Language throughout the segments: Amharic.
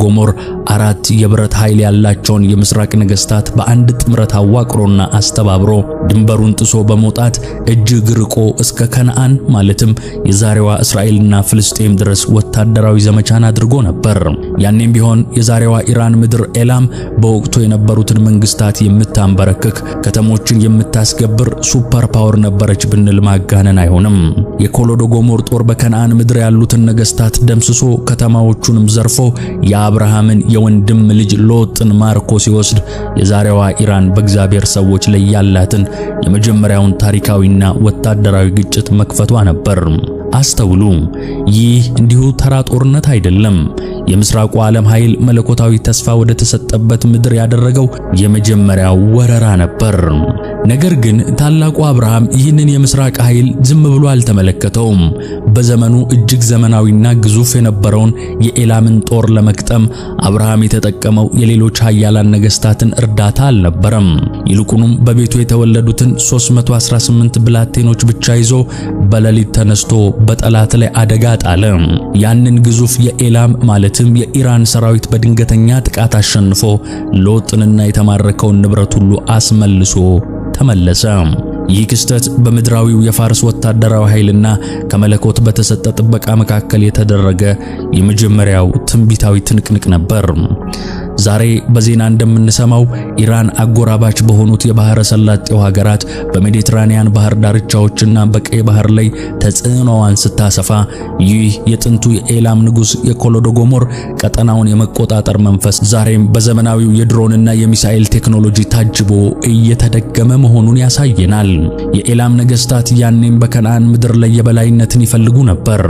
ጎሞር አራት የብረት ኃይል ያላቸውን የምስራቅ ነገስታት በአንድ ጥምረት አዋቅሮና አስተባብሮ ድንበሩን ጥሶ በመውጣት እጅግ ርቆ እስከ ከነአን ማለትም የዛሬዋ እስራኤልና ፍልስጤም ድረስ ወታደራዊ ዘመቻን አድርጎ ነበር። ያኔም ቢሆን የዛሬዋ ኢራን ምድር ኤላም በወቅቱ የነበሩትን መንግስታት የምታንበረክክ፣ ከተሞችን የምታስገብር super power ነበረች ብንል ማጋነን አይሆንም። የኮሎዶጎሞር ጦር በከነአን ምድር ያሉትን ነገስታት ደምስሶ ከተማዎቹንም ዘርፎ የአብርሃምን የወንድም ልጅ ሎጥን ማርኮ ሲወስድ የዛሬዋ ኢራን በእግዚአብሔር ሰዎች ላይ ያላትን የመጀመሪያውን ታሪካዊና ወታደራዊ ግጭት መክፈቷ ነበር። አስተውሉ፣ ይህ እንዲሁ ተራ ጦርነት አይደለም። የምስራቁ ዓለም ኃይል መለኮታዊ ተስፋ ወደ ተሰጠበት ምድር ያደረገው የመጀመሪያው ወረራ ነበር። ነገር ግን ታላቁ አብርሃም ይህንን የምስራቅ ኃይል ዝም ብሎ አልተመለከተውም። በዘመኑ እጅግ ዘመናዊና ግዙፍ የነበረውን የኤላምን ጦር ለመግጠም አብርሃም የተጠቀመው የሌሎች ኃያላን ነገስታትን እርዳታ አልነበረም። ይልቁንም በቤቱ የተወለዱትን 318 ብላቴኖች ብቻ ይዞ በሌሊት ተነስቶ በጠላት ላይ አደጋ ጣለ። ያንን ግዙፍ የኤላም ማለትም የኢራን ሰራዊት በድንገተኛ ጥቃት አሸንፎ ሎጥንና የተማረከውን ንብረት ሁሉ አስመልሶ ተመለሰ። ይህ ክስተት በምድራዊው የፋርስ ወታደራዊ ኃይልና ከመለኮት በተሰጠ ጥበቃ መካከል የተደረገ የመጀመሪያው ትንቢታዊ ትንቅንቅ ነበር። ዛሬ በዜና እንደምንሰማው ኢራን አጎራባች በሆኑት የባህረ ሰላጤው ሀገራት በሜዲትራኒያን ባህር ዳርቻዎችና በቀይ ባህር ላይ ተጽዕኖዋን ስታሰፋ ይህ የጥንቱ የኤላም ንጉሥ የኮሎዶጎሞር ቀጠናውን የመቆጣጠር መንፈስ ዛሬም በዘመናዊው የድሮንና የሚሳኤል ቴክኖሎጂ ታጅቦ እየተደገመ መሆኑን ያሳየናል። የኤላም ነገስታት ያኔም በከነዓን ምድር ላይ የበላይነትን ይፈልጉ ነበር።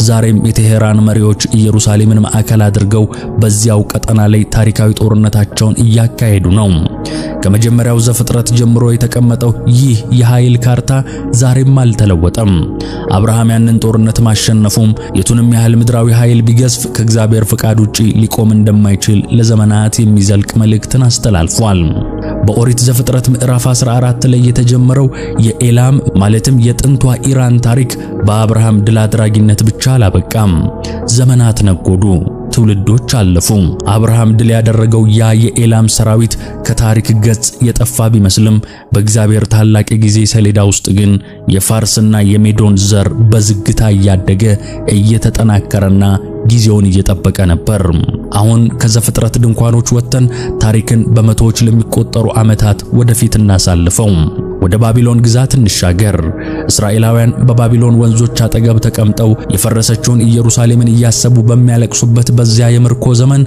ዛሬም የቴሄራን መሪዎች ኢየሩሳሌምን ማዕከል አድርገው በዚያው ቀጠና ላይ ታሪካዊ ጦርነታቸውን እያካሄዱ ነው። ከመጀመሪያው ዘፍጥረት ጀምሮ የተቀመጠው ይህ የኃይል ካርታ ዛሬም አልተለወጠም። አብርሃም ያንን ጦርነት ማሸነፉም የቱንም ያህል ምድራዊ ኃይል ቢገዝፍ ከእግዚአብሔር ፍቃድ ውጪ ሊቆም እንደማይችል ለዘመናት የሚዘልቅ መልእክትን አስተላልፏል። በኦሪት ዘፍጥረት ምዕራፍ 14 ላይ የተጀመረው የኤላም ማለትም የጥንቷ ኢራን ታሪክ በአብርሃም ድል አድራጊነት ብቻ አላበቃም። ዘመናት ነጎዱ፣ ትውልዶች አለፉ። አብርሃም ድል ያደረገው ያ የኤላም ሰራዊት ከታሪክ ገጽ የጠፋ ቢመስልም በእግዚአብሔር ታላቅ የጊዜ ሰሌዳ ውስጥ ግን የፋርስና የሜዶን ዘር በዝግታ እያደገ፣ እየተጠናከረና ጊዜውን እየጠበቀ ነበር። አሁን ከዘፍጥረት ድንኳኖች ወጥተን ታሪክን በመቶዎች ለሚቆጠሩ ዓመታት ወደፊት እናሳልፈው። ወደ ባቢሎን ግዛት እንሻገር። እስራኤላውያን በባቢሎን ወንዞች አጠገብ ተቀምጠው የፈረሰችውን ኢየሩሳሌምን እያሰቡ በሚያለቅሱበት በዚያ የምርኮ ዘመን